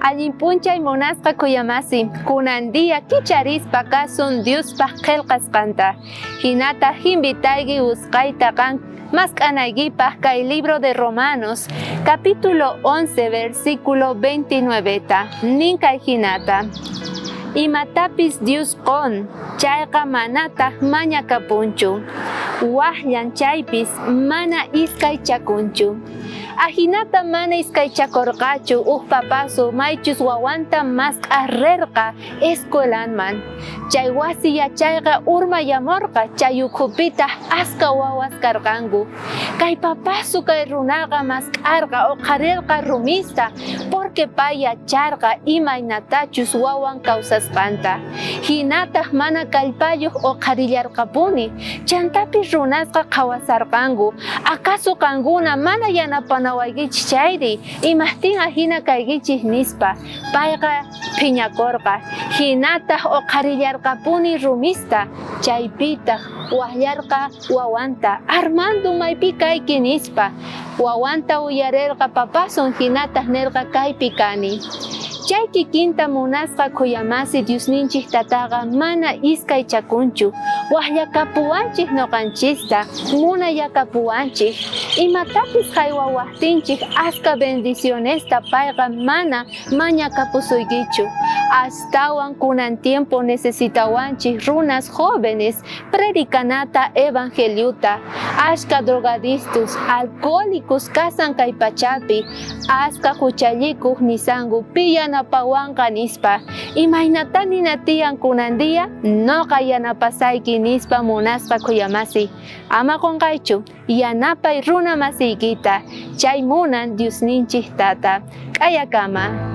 Allin p'unchay munasqa khuyamasi, kunan día kicharispa kasun Diospaj qhelqasqanta. Jinataj invitayki usqhayta qan mask'anaykipaj kay libro de Romanos, capítulo 11, versículo 29-ta. Nin kay jinata: Imatapis Dios qon, chayqa manataj mañakapunchu. Wajllan chaypis mana iskaychakunchu. Ajinata mana iskaychakorqachu uj papasu maychus wawanta mask'aj rerqa escuelanman. Chay wasi yachayqa urmayamorqa, chay ukhupitaj aska wawas karqanku. Kay papasu kay runaqa mask'arqa oqharerqa rumista, porque pay yacharqa imaynatachus wawan kawsasqanta. Jinataj mana kallpayoj oqharillarqapuni. Chantapis runasqa qhawasarqanku, Acaso qankuna mana yanapanawaykichej chayri, imajtin ajina kaykichej? nispa. Payqa phiñakorqa, jinataj oqharillarqapuni rumista, chaypitaj wajyarqa wawanta, Armando, maypi kayki? nispa. Wawanta uyarerqa papasun, jinataj nerqa, Kaypi kani. Chay kikinta munasqa khuyamasi Diosninchej Tataqa mana iskaychakunchu, wajyakapuwanchej noqanchista, munayakapuwanchej. Imatapis jaywawajtinchej askha bendicionesta payqa mana mañakapusuykichu. Astawan kunan tiempo necesitawanchej runas jóvenes predicanata evangeliota. Askha drogadictos, alcohólicos kasan kay pachapi, askha juchallikoj nisanku pi yanapawanqa nispa. Imaynatá nina tiyan kunan día? Noqa yanapasayki nispa munasqa khuyamasi. Ama qonqaychu, yanapay runa masiykita, chay munan Diosninchej Tata. K'ayakama.